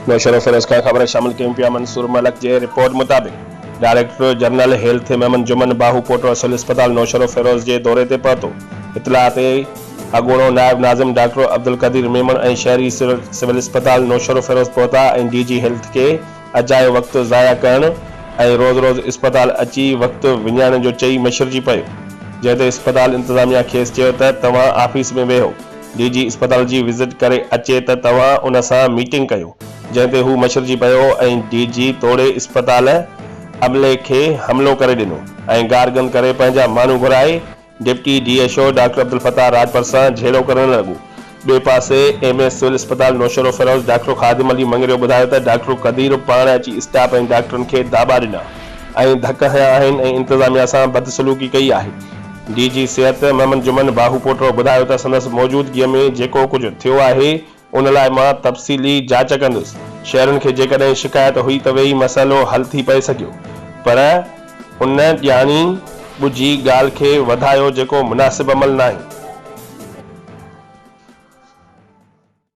نوشهروفيروز کان خبر شامل ڪيون پيا منصور ملڪ جي رپورٽ مطابق director general health Muhammad Juman Bahupoto civil اسپتال نوشهروفيروز جي دوري تي پهتو اطلاع تي اڳوڻو نائب ناظم ڊاڪٽر عبدالقدير ميمڻ ۽ شهري سول اسپتال نوشهروفيروز پهتا ۽ ڊي جي هيلٿ کي اجايو وقت ضايع ڪرڻ ۽ روز روز اسپتال اچي وقت وڃائڻ جو چئي مشرجي پيو جنهن تي اسپتال انتظاميا کيس چيو ته توهان آفيس ۾ ويهو ڊي جي اسپتال جي وزٽ ڪري اچي ته توهان ان سان ميٽنگ ڪيو جنهن تي هو مشرجي پيو ۽ ڊي جي توڙي اسپتال عملي کي حملو ڪري ڏنو ۽ گارگند ڪري پنهنجا ماڻهو گهرائي deputy D H O doctor Abdul Fattah Rajpar سان جهيڙو ڪرڻ لڳو. ٻئي پاسي ايم ايس سول اسپتال نوشهروفيروز ڊاڪٽر خادم علي مڱريو ٻڌايو ته ڊاڪٽر قدير پاڻ اچي اسٽاف ۽ ڊاڪٽرن کي داٻا ڏنا ۽ ڌڪ هنيا آهن ۽ انتظاميا سان بدسلوڪي ڪئي آهي. ڊي جي صحت محمد جمن باهوپوٽو ٻڌايو ته سندس موجودگيء ۾ جيڪو ڪجهه ٿيو آهي ان لاء مان تفصيلي جاچ ڪندس، شهرين کي جيڪڏهن شڪايت هئي ته ويهي مسئلو حل ٿي پئي سگهيو پر ان ڄاڻي ٻجهي ڳالهه کي وڌايو جيڪو مناسب عمل ناهي.